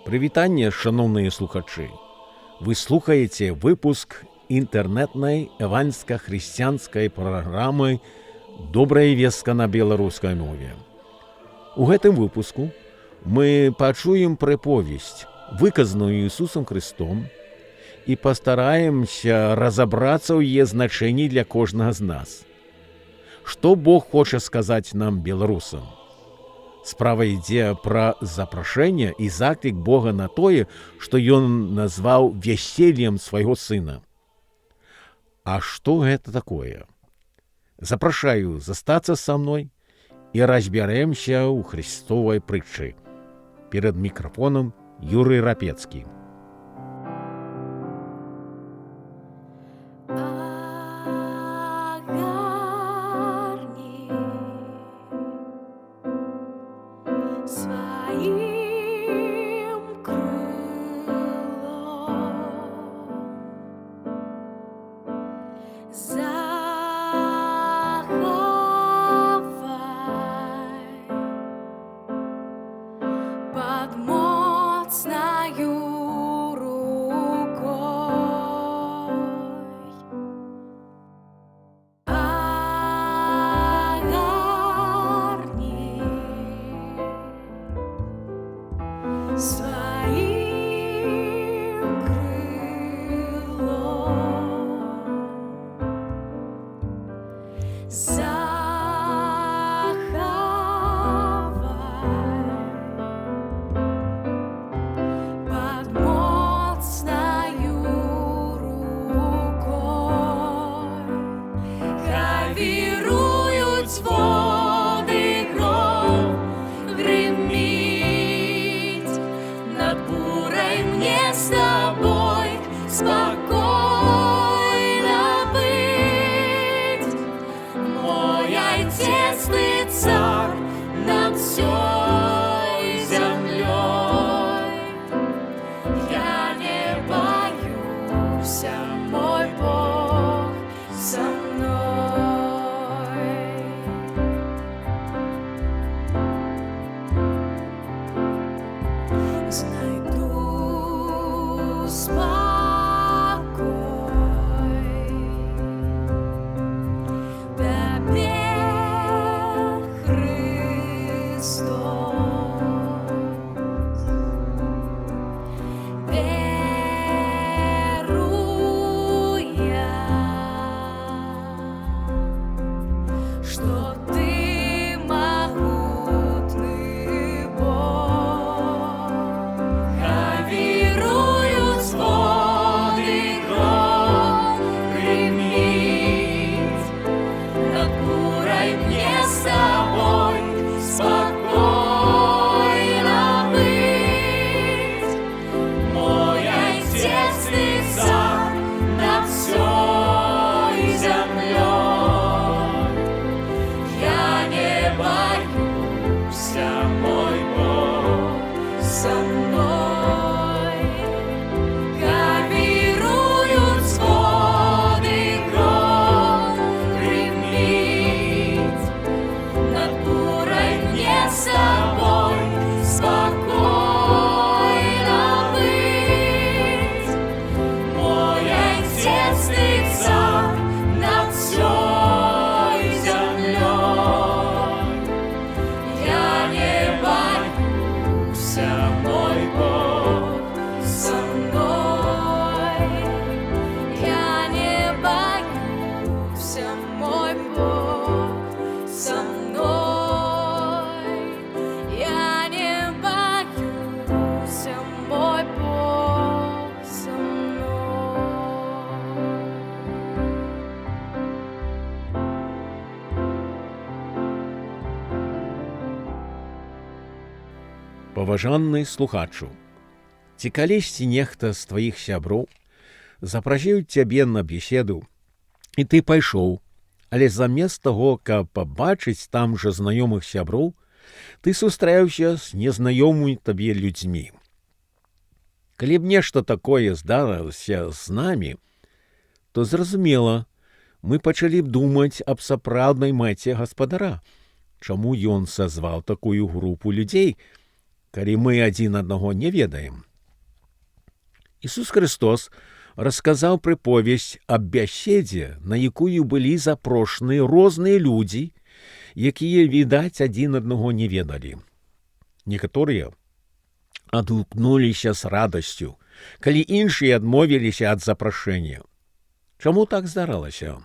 Прывітанне, шаноўныя слухачы. Вы слухаеце выпуск інтэрнэтнай эванска-хрысціянскай праграмы «Добрая вестка» на беларускай мове. У гэтым выпуску мы пачуем прыповесць, выказаную Ісусам Христом, і пастараемся разабрацца ў яе значэнні для кожнага з нас. Што Бог хоча сказаць нам, беларусам? Справа ідзе пра запрашэнне і заклік Бога на тое, што ён назваў вяселлем свайго сына. А што гэта такое? Запрашаю застацца са мной і разбярэмся ў Хрыстовай прытчы. Перад мікрафонам Юрый Рапецкі. Агарні сваім крылом, захавай пад моцнаю рукой. Агарні сваім крылом, захавай пад моцнаю рукой. Хай віруюць воды, гром грыміць, над бурай мне з табой спакойна быць. Мой айцец, ты цар над усёй зямлёй. Я не баюся, мой Бог са мной. Знайду спакой табе, Хрыстос. Веру я, што ты магутны Бог. Хай віруюць воды, гром грыміць, над бурай мне з табой спакойна быць. Мой айцец, ты цар над усёй зямлёй. Я не баюся, мой Бог са мной. Хай віруюць воды, гром грыміць, над бурай мне з табой спакойна быць. Мой айцец, ты цар над усёй зямлёй. Я не баюся, мой Бог са мной. Я не баюся, мой Бог са мной. Я не баюся, мой Бог са мной. Паважаны слухачу, ці калісьці нехта з тваіх сяброў запрасіў цябе на беседу, і ты пайшоў, але замест таго, каб пабачыць там жа знаёмых сяброў, ты сустрэўся з незнаёмымі табе людзьмі. Калі б нешта такое здарылася з намі, то зразумела, мы пачалі б думаць аб сапраўднай мэце гаспадара, чаму ён сазваў такую групу людзей. Калі мы адзін аднаго не ведаем. Ісус Христос расказаў прыповесць аб бяседзе, на якую былі запрошаны розныя людзі, якія, відаць, адзін аднаго не ведалі. Некаторыя адгукнуліся з радасцю, калі іншыя адмовіліся ад запрашэння. Чаму так здаралася?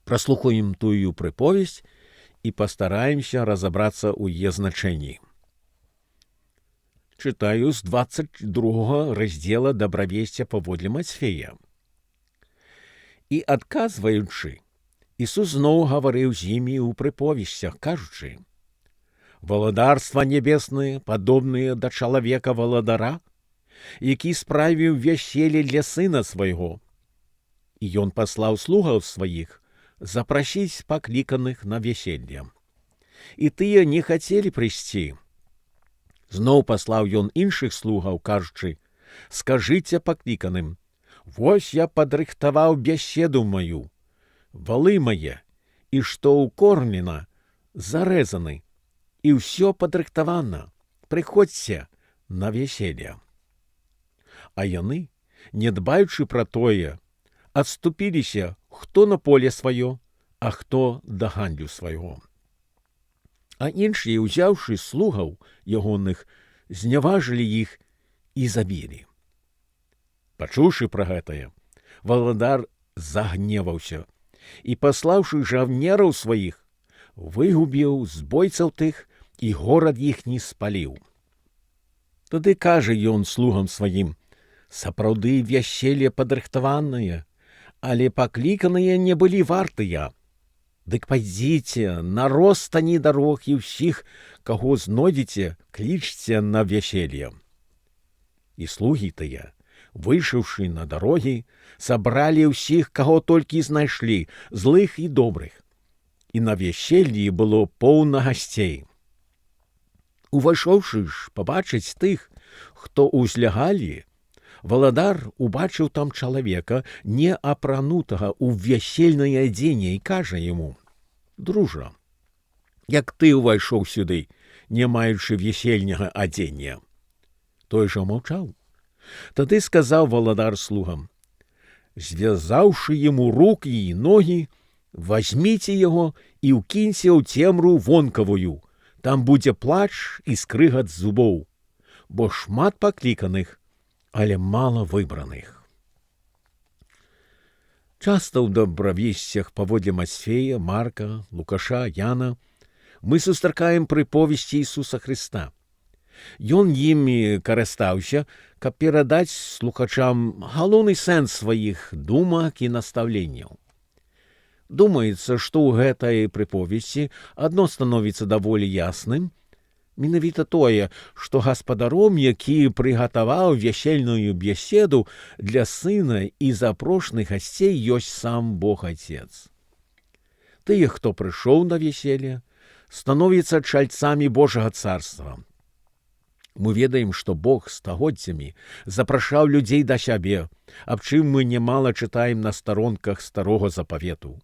Праслухаем тую прыповесць і пастараемся разабрацца ў яе значэнні. Чытаю з 22 раздзела Дабравесця паводле Мацфея. І, адказваючы, Ісус зноў гаварыў з імі ў прыповесцях, кажучы: «Валадарства нябеснае падобнае да чалавека валадара, які справіў вяселле для сына свайго. І ён паслаў слугаў сваіх запрасіць пакліканых на вяселле. І тыя не хацелі прыйсці. Зноў паслаў ён іншых слугаў, кажучы: «Скажыце пакліканым: вось я падрыхтаваў бяседу маю, валы мае, і што ўкормлена, зарэзаны, і ўсё падрыхтавана. Прыходзьце на вяселле». А яны, не дбаючы пра тое, адступіліся хто на поле сваё, а хто да гандлю свайго. А іншыя, узяўшы слугаў ягоных, зняважылі іх і забілі. Пачуўшы пра гэтае, валадар загневаўся і, паслаўшы жаўнераў сваіх, выгубіў збойцаў тых і горад іхні спаліў. Тады кажа ён слугам сваім: «Сапраўды вяселле падрыхтаванае, але пакліканыя не былі вартыя. Дык пайдзіце на ростані дарог і ўсіх, каго знойдзеце, клічце на вяселле». І слугі тыя, выйшаўшы на дарогі, сабралі ўсіх, каго толькі знайшлі, злых і добрых. І на вяселлі было поўна гасцей. Увайшоўшы ж пабачыць тых, хто ўзлягалі, валадар убачыў там чалавека, не апранутага ў вясельнае адзенне, і кажа яму: «Дружа, як ты ўвайшоў сюды, не маючы вясельнага адзення?» Той жа маўчаў. Тады сказаў валадар слугам: «Звязаўшы яму рукі і ногі, вазьміце яго і ўкіньце ў цемру вонкавую, там будзе плач і скрыгат зубоў, бо шмат пакліканых, але мала выбраных». Часта ў дабравесцях паводле Мацфея, Марка, Лукаша, Яна мы сустракаем прыповесці Ісуса Хрыста. Ён імі карыстаўся, каб перадаць слухачам галоўны сэнс сваіх думак і настаўленняў. Думаецца, што ў гэтай прыповесці адно становіцца даволі ясным, менавіта тое, што гаспадаром, які прыгатаваў вясельную бяседу для сына і запрошаных гасцей, ёсць сам Бог Айцец. Тыя, хто прыйшоў на вяселле, становяцца чальцамі Божага царства. Мы ведаем, што Бог стагоддзямі запрашаў людзей да сябе, аб чым мы нямала чытаем на старонках Старога Запавету.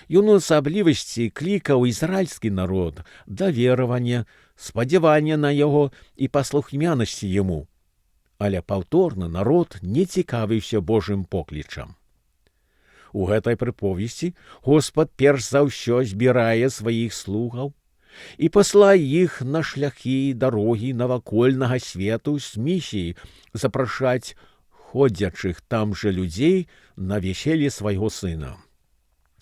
Ён у асаблівасці клікаў ізраільскі народ да веравання, спадзявання на яго і паслухмянасці яму. Але паўторна народ не цікавіўся Божым поклічам. У гэтай прыповесці Господ перш за ўсё збірае сваіх слугаў і пасылае іх на шляхі і дарогі навакольнага свету з місіяй запрашаць ходзячых там жа людзей на вяселле свайго сына.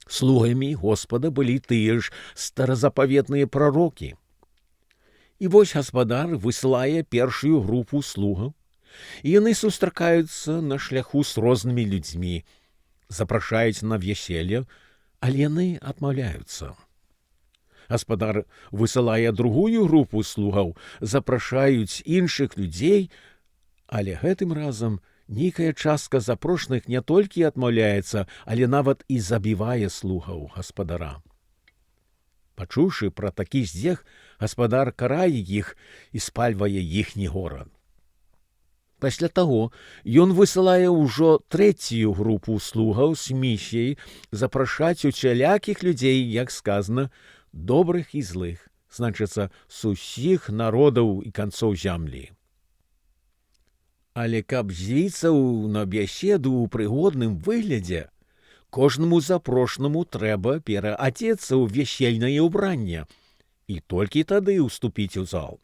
Слугамі Господа былі тыя ж старазапаветныя прарокі. І вось гаспадар высылае першую групу слугаў, і яны сустракаюцца на шляху з рознымі людзьмі, запрашаюць на вяселле, але яны адмаўляюцца. Гаспадар высылае другую групу слугаў, запрашаюць іншых людзей, але гэтым разам нейкая частка запрошаных не толькі адмаўляецца, але нават і забівае слугаў гаспадара. Пачуўшы пра такі здзек, гаспадар карае іх і спальвае іхні горад. Пасля таго ён высылае ўжо трэцюю групу слугаў з місіяй запрашаць усялякіх людзей, як сказана, добрых і злых, Значыцца, з усіх народаў і канцоў зямлі. Але каб з'явіцца на бяседу ў прыгодным выглядзе, кожнаму запрошанаму трэба пераадзецца ў вясельнае ўбранне і толькі тады ўступіць у зал.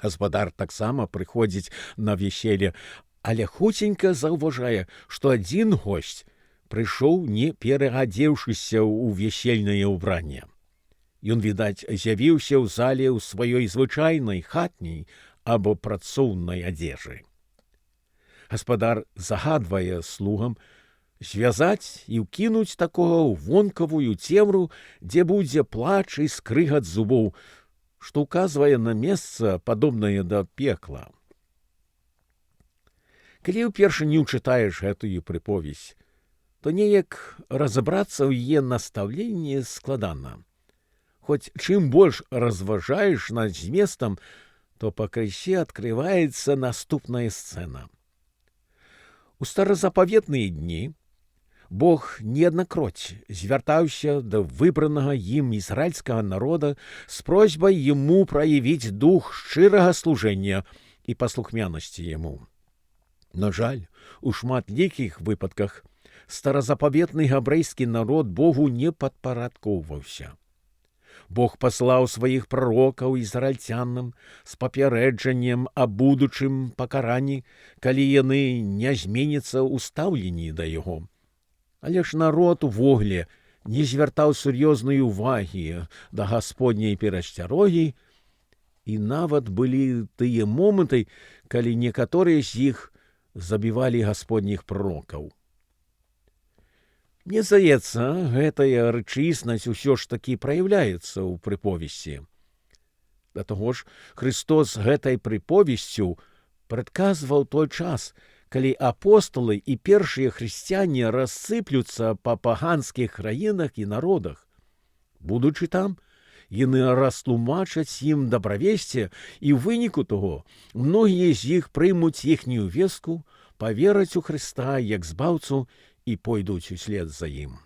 Гаспадар таксама прыходзіць на вяселле, але хуценька заўважае, што адзін госць прыйшоў, не пераадзеўшыся ў вясельнае ўбранне. Ён, відаць, з'явіўся ў зале ў сваёй звычайнай хатняй або працоўнай адзежы. Гаспадар загадвае слугам звязаць і ўкінуць такога ў вонкавую цемру, дзе будзе плач і скрыгат зубоў, што ўказвае на месца, падобнае да пекла. Калі ўпершыню чытаеш гэтую прыповесць, то неяк разабрацца ў яе настаўленні складана. Хоць чым больш разважаеш над зместам, то пакрысе адкрываецца наступная сцэна. У старазапаветныя дні Бог неаднакроць звяртаўся да выбранага ім ізраільскага народа з просьбай яму праявіць дух шчырага служэння і паслухмянасці яму. На жаль, у шматлікіх выпадках старазапаветны габрэйскі народ Богу не падпарадкоўваўся. Бог паслаў сваіх прарокаў ізраільцянам з папярэджаннем аб будучым пакаранні, калі яны не зменяцца ў стаўленні да яго. Але ж народ увогуле не звяртаў сур'ёзнай увагі да гасподняй перасцярогі, і нават былі тыя моманты, калі некаторыя з іх забівалі гасподніх прарокаў. Мне здаецца, гэтая рэчаіснасць усё ж такі праяўляецца ў прыповесці. Да таго ж, Хрыстос гэтай прыповесцю прадказваў той час, калі апосталы і першыя хрысціяне рассыплюцца па паганскіх краінах і народах. Будучы там, яны растлумачаць ім дабравесце, і ў выніку таго многія з іх прымуць іхнюю вестку, павераць у Хрыста як збаўцу і пойдуць услед за ім.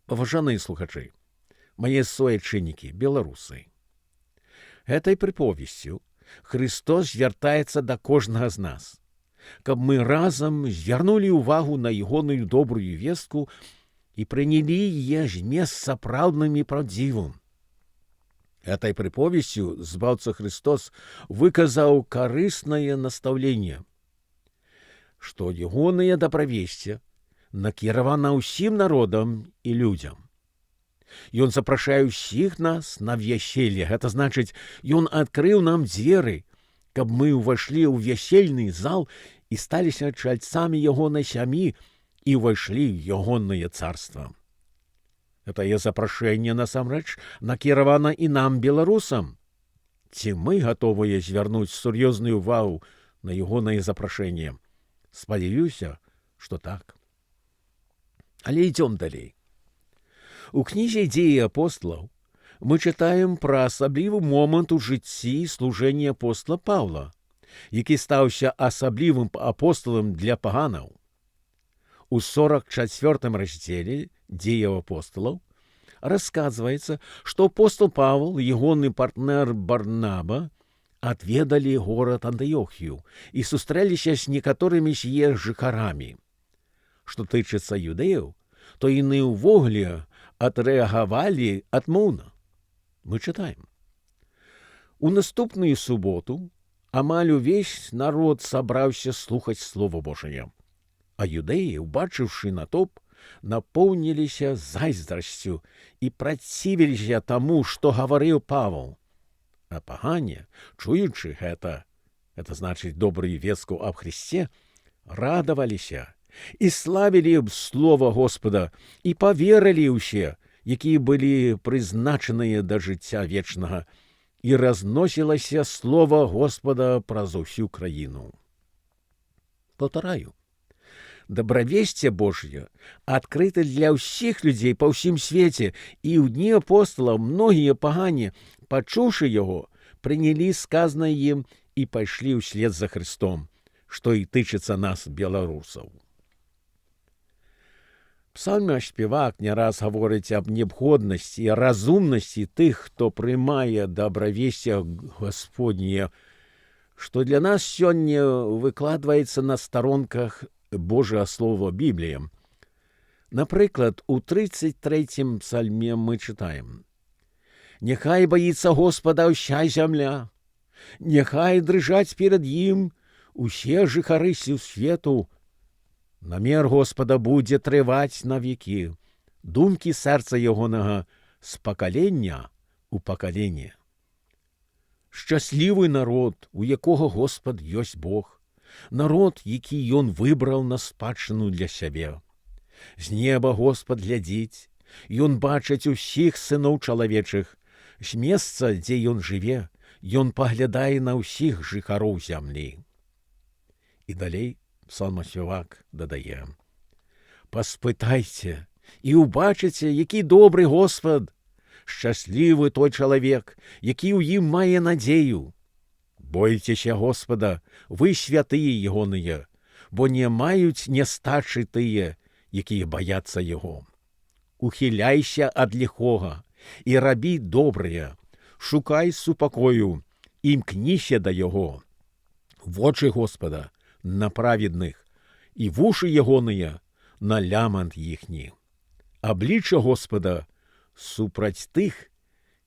Паважаныя слухачы, мае суайчыннікі, беларусы. Гэтай прыповесцю Хрыстос звяртаецца да кожнага з нас, каб мы разам звярнулі ўвагу на ягоную добрую вестку і прынялі яе змест сапраўдным і праўдзівым. Гэтай прыповесцю збаўца Хрыстос выказаў карыснае настаўленне, што ягонае дабравесце накіравана ўсім народам і людзям. Ён запрашае ўсіх нас на вяселле, гэта значыць, ён адкрыў нам дзверы, каб мы ўвайшлі ў вясельны зал і сталіся чальцамі ягонай сям'і і ўвайшлі ў ягонае царства. Гэтае запрашэнне насамрэч накіравана і нам, беларусам. Ці мы гатовыя звярнуць сур'ёзную ўвагу на ягонае запрашэнне? Спадзяюся, што так. Але ідзём далей. У кнізе «Дзеі апосталаў» мы чытаем пра асаблівы момант у жыцці і служэнні апостала Паўла, які стаўся асаблівым апосталам для паганаў. У 44 раздзеле «Дзеяў апосталаў» расказваецца, што апостал Павел і ягоны партнёр Барнаба адведалі горад Антыёхію і сустрэліся з некаторымі з яе жыхарамі. Што тычыцца юдэяў, то яны ўвогуле адрэагавалі адмоўна. Мы чытаем. У наступную суботу амаль увесь народ сабраўся слухаць Слова Божае. А юдэі, убачыўшы натоўп, напоўніліся зайздрасцю і працівіліся таму, што гаварыў Павел. А пагане, чуючы гэта, это значыць добрую вестку аб Хрысце, радаваліся і славілі б слова Госпада і паверылі ўсе, якія былі прызначаныя да жыцця вечнага, і разносілася слова Госпада праз усю краіну. Паўтараю, дабравесце Божае адкрыта для ўсіх людзей па ўсім свеце, і ў дні апосталаў многія пагане, пачуўшы яго, прынялі сказанае ім і пайшлі ўслед за Хрыстом, што і тычыцца нас, беларусаў. Псалом 118, Псалмаспявак не раз гаворыць аб неабходнасці і разумнасці тых, хто прымае дабравесце Гасподняе, што для нас сёння выкладваецца на старонках Божага Слова, Бібліі. Напрыклад, у 33 псальме мы чытаем: «Няхай баіцца Госпада ўся зямля, няхай дрыжаць перад ім усе жыхары свету. Намер Госпада будзе трываць на векі, думкі сэрца ягонага з пакалення у пакаленне. Шчаслівы народ, у якога Госпад ёсць Бог, народ, які ён выбраў на спадчыну для сябе. З неба Госпад глядзіць, ён бачыць усіх сыноў чалавечых, з месца, дзе ён жыве, ён паглядае на ўсіх жыхароў зямлі». І далей псалмаспявак дадае: «Паспытайце і ўбачыце, які добры Госпад, шчаслівы той чалавек, які ў ім мае надзею. Бойцеся Госпада, вы, святыя ягоныя, бо не маюць нястачы тыя, якія баяцца яго. Ухіляйся ад ліхога і рабі добрае, шукай супакою, імкніся да яго. Вочы Госпада на праведных, і вушы ягоныя на лямант іхні. Аблічча Госпада супраць тых,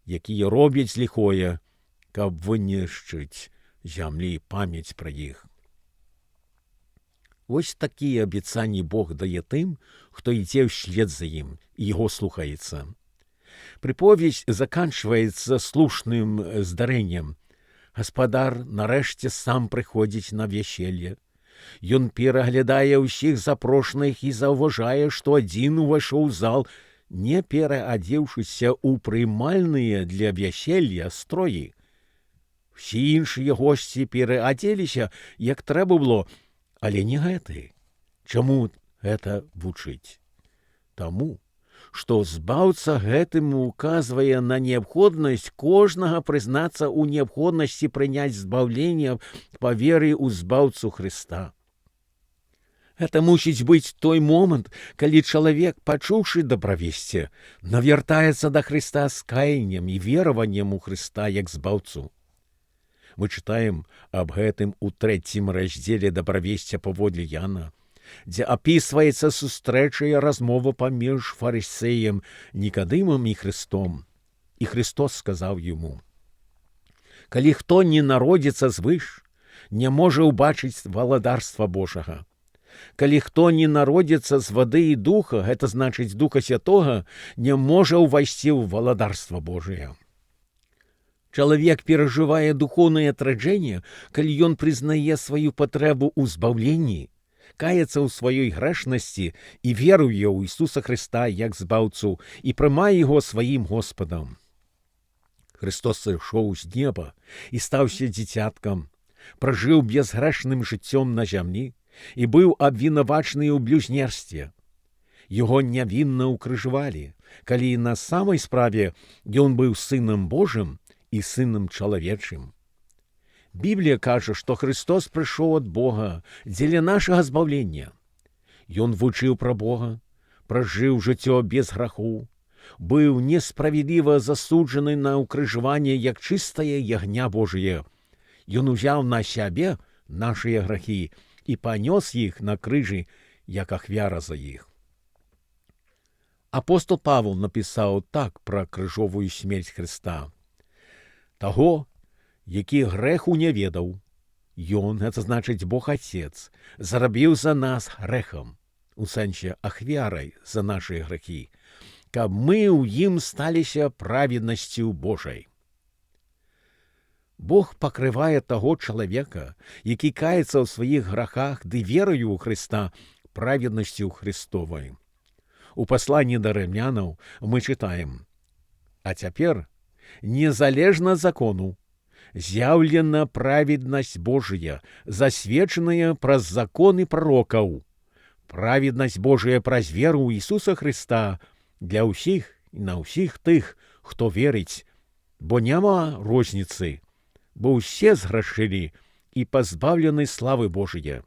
якія робяць ліхое, каб вынішчыць зямлі памяць пра іх». Вось такія абяцанні Бог дае тым, хто ідзе ўслед за ім і яго слухаецца. Прыповесць заканчваецца слушным здарэннем. Гаспадар нарэшце сам прыходзіць на вяселле. Ён пераглядае ўсіх запрошаных і заўважае, што адзін увайшоў у зал, не пераадзеўшыся ў прымальныя для вяселля строі. Усе іншыя госці пераадзеліся, як трэба было, але не гэты. Чаму гэта вучыць? Таму, што Збаўца гэтым указвае на неабходнасць кожнага прызнацца ў неабходнасці прыняць збаўленне па веры ў Збаўцу Хрыста. Гэта мусіць быць той момант, калі чалавек, пачуўшы дабравесце, навяртаецца да Хрыста з каяннем і вераваннем у Хрыста як Збаўцу. Мы чытаем аб гэтым у трэцім раздзеле Дабравесця паводле Яна, дзе апісваецца сустрэча і размова паміж фарысеем Нікадымам і Хрыстом. І Хрыстос сказаў яму: «Калі хто не народзіцца звыш, не можа ўбачыць валадарства Божага». Калі хто не народзіцца з вады і духа, гэта значыць Духа Святога, не можа ўвайсці ў валадарства Божие. Чалавек перажывае духоўнае адраджэнне, калі ён прызнае сваю патрэбу ў збаўленні, каецца ў сваёй грэшнасці і веруе ў Ісуса Хрыста як Збаўцу і прымае яго сваім Госпадам. Хрыстос сышоў з неба і стаўся дзіцяткам, пражыў бязгрэшным жыццём на зямлі і быў абвінавачаны ў блюзнерстве. Яго нявінна ўкрыжавалі, калі на самай справе ён быў Сынам Божым і Сынам чалавечым. Біблія кажа, што Хрыстос прыйшоў ад Бога дзеля нашага збаўлення. Ён вучыў пра Бога, пражыў жыццё без граху, быў несправядліва засуджаны на ўкрыжаванне як чыстае ягня Божие. Ён узяў на сябе нашыя грахі і панёс іх на крыжы як ахвяра за іх. Апостал Павел напісаў так пра крыжовую смерць Хрыста: «Таго, які грэху не ведаў, ён, гэта значыць Бог Отец, зрабіў за нас грэхам, у сэнсе ахвярай за нашыя грахі, каб мы ў ім сталіся праведнасцю Божай». Бог пакрывае таго чалавека, які каецца ў сваіх грахах ды верую ў Хрыста, праведнасцю Хрыстовай. У пасланні да рымлянаў мы чытаем: «А цяпер, незалежна ад закону, з'яўлена праведнасць Божия, засведчаная праз закон і прарокаў. Праведнасць Божия праз веру ў Ісуса Хрыста для ўсіх і на ўсіх тых, хто верыць, бо няма розніцы, бо ўсе зграшылі і пазбаўлены славы Божие.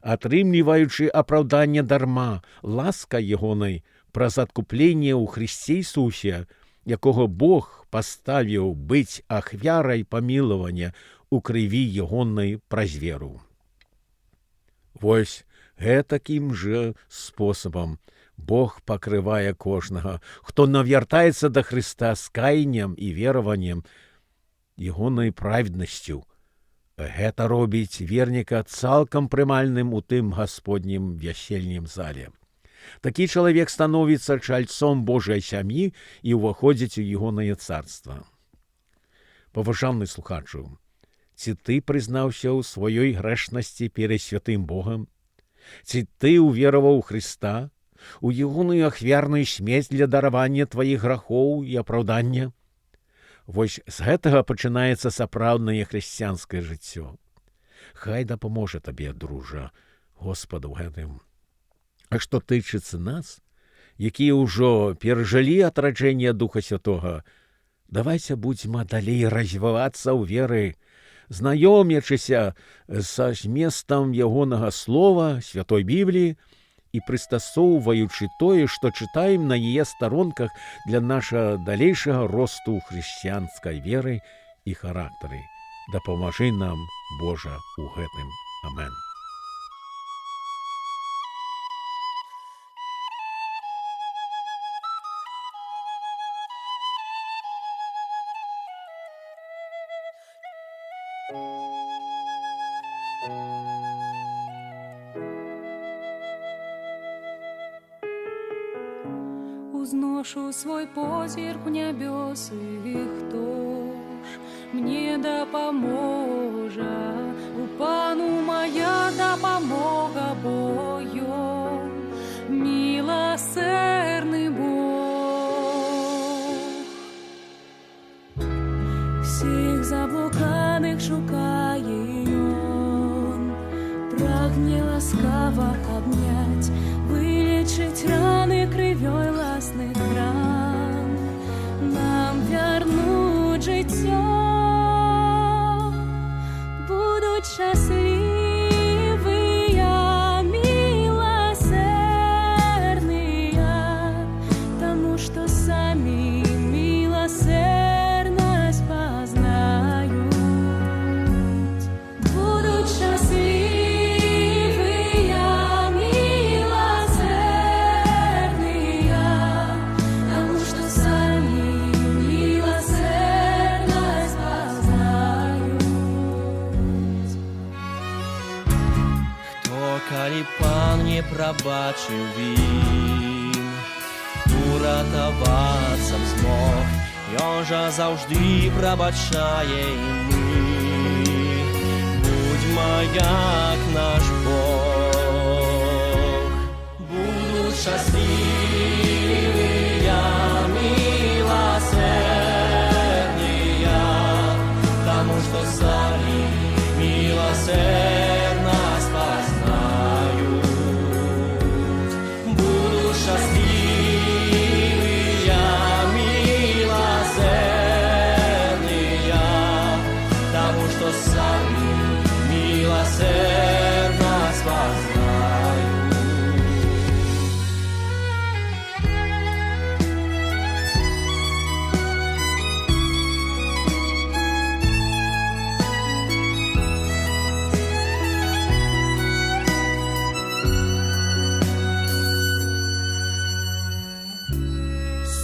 атрымліваючы апраўданне дарма, ласка ягонай праз адкупленне ў Хрысце Ісусе, якога Бог паставіў быць ахвярай памілавання у крыві ягонай праз веру. Вось гэтакім жа спосабам Бог пакрывае кожнага, хто навяртаецца да Хрыста з каяннем і вераваннем ягонай праведнасцю. Гэта робіць верніка цалкам прымальным у тым гасподнім вясельным зале. Такі чалавек становіцца чальцом Божай сям'і і ўваходзіць у ягонае царства. Паважаны слухачу, ці ты прызнаўся ў сваёй грэшнасці перад святым Богам? Ці ты ўвераваў у Хрыста, у ягоную ахвярную смерць для даравання тваіх грахоў і апраўдання? Вось з гэтага пачынаецца сапраўднае хрысціянскае жыццё. Хай дапаможа табе, дружа, Госпаду гэтым. А што тычыцца нас, якія ўжо перажылі адраджэнне Духа Святога, давайце будзьма далей развівацца ў веры, знаёмячыся са зместам ягонага слова, Святой Бібліі, і прыстасоўваючы тое, што чытаем на яе старонках для нашага далейшага росту ў хрысціянскай веры і характары. Дапамажы нам, Божа, у гэтым. Амен. Узношу свой позірк у нябёсы, хто ж мне дапаможа? У Пану моя дапамога, бо ён міласэрны Бог. Всіх заблуканых шукае ён, прагне ласкава абняць, вылечыць раны крывёй власных ран, нам вярнуць жыццё. Будуць шчаслівыя, міласэрныя, таму што самі міласэрнасць пазнаюць. Будуць шчаслівыя, міласэрныя, таму што самі міласэрнасць пазнаюць. Хто, калі Пан не прабачыў він, уратавацца б змог, ён жа заўжды прабачае, і мы будзьма як наш Бог. Будуць шчаслівыя, міласэрныя, таму што самі міласэрнасць пазнаюць. Будуць шчаслівыя, міласэрныя, таму што самі міласэрнасць пазнаюць.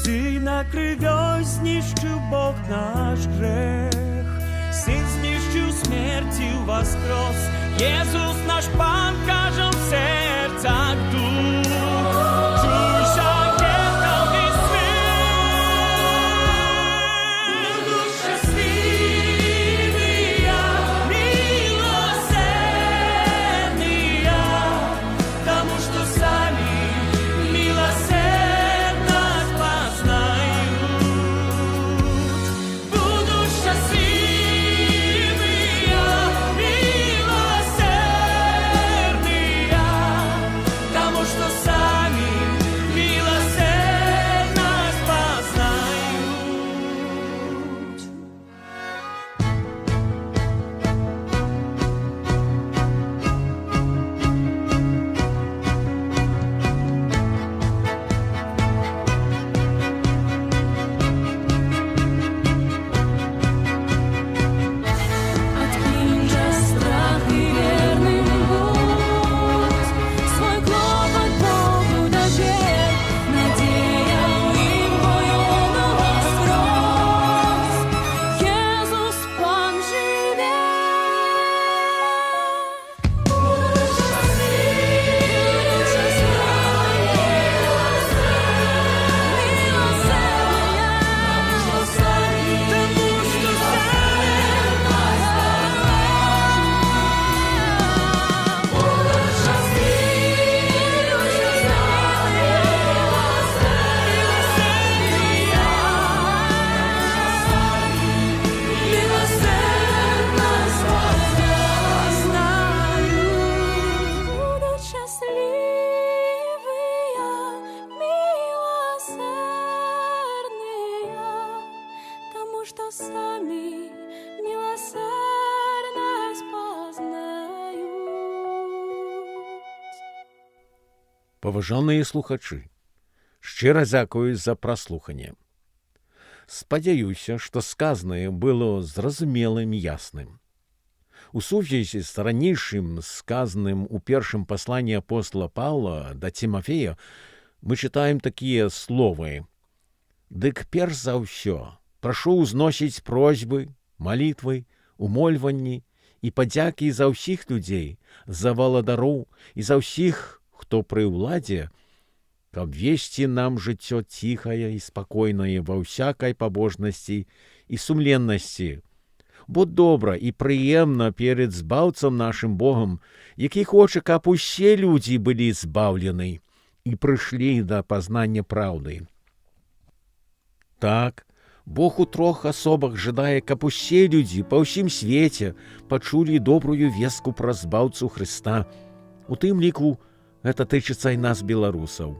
Сына крывёй знішчыў Бог наш грэх, Сын знішчыў смерць і ўваскрос. Езус наш Пан, кажа ў сэрцах дух. Чуйся, греховный смех. Будут счастливые, милосердные, тому, что сами милосердность познают. Будут счастливые, милосердные, тому, что Паважаныя слухачы, шчыра дзякую за праслуханне. Спадзяюся, што сказанае было зразумелым і ясным. У сувязі з ранейшым сказаным у першым пасланні апостала Паўла да Цімафея мы чытаем такія словы: «Дык перш за ўсё прашу ўзносіць просьбы, малітвы, умольванні і падзякі за ўсіх людзей, за валадароў і за ўсіх, хто пры ўладзе, каб весці нам жыццё ціхае і спакойнае ва ўсякай пабожнасці і сумленнасці. Бо добра і прыемна перад Збаўцам нашым Богам, які хоча, каб усе людзі былі збаўлены і прыйшлі да пазнання праўды». Так, Бог у трох асобах жадае, каб усе людзі па ўсім свеце пачулі добрую вестку пра Збаўцу Хрыста. У тым ліку гэта тычыцца і нас, беларусаў.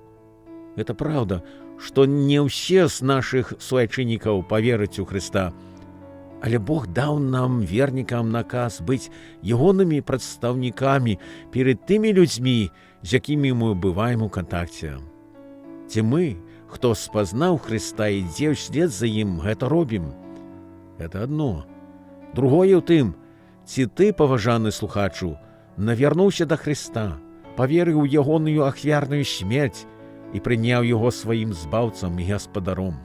Это праўда, што не ўсе з нашых суайчыннікаў павераць у Хрыста. Але Бог даў нам, вернікам, наказ быць ягонымі прадстаўнікамі перад тымі людзьмі, з якімі мы бываем у кантакце. Ці мы, хто спазнаў Хрыста і ідзе ўслед за ім, гэта робім? Это адно. Другое ў тым, ці ты, паважаны слухачу, навярнуўся да Хрыста, паверыў у ягоную ахвярную смерць і прыняў яго сваім Збаўцам і Гаспадаром.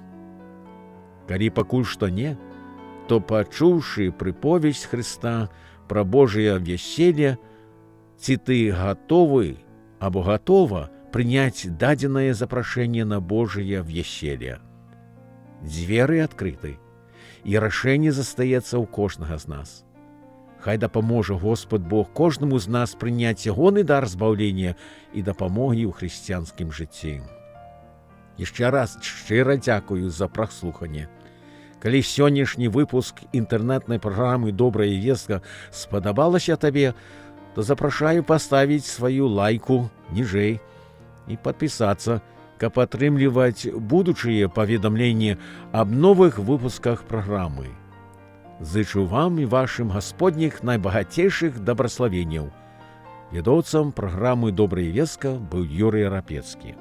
Калі пакуль што не, то, пачуўшы прыповесць Хрыста пра Божае вяселле, ці ты гатовы або гатова прыняць дадзенае запрашэнне на Божае вяселле? Дзверы адкрыты, і рашэнне застаецца ў кожнага з нас. Хай дапаможа Господ Бог кожнаму з нас прыняць ягоны дар збаўлення і дапамогі ў хрысціянскім жыцці. Яшчэ раз шчыра дзякую за праслуханне. Калі сённяшні выпуск інтэрнэтнай праграмы «Добрая вестка» спадабалася табе, то запрашаю паставіць сваю лайку ніжэй і падпісацца, каб атрымліваць будучыя паведамленні аб новых выпусках праграмы. Зычу вам і вашым гасподніх найбагацейшых дабраславенняў. Вядоўцам праграмы «Добрая вестка» быў Юрый Рапецкі.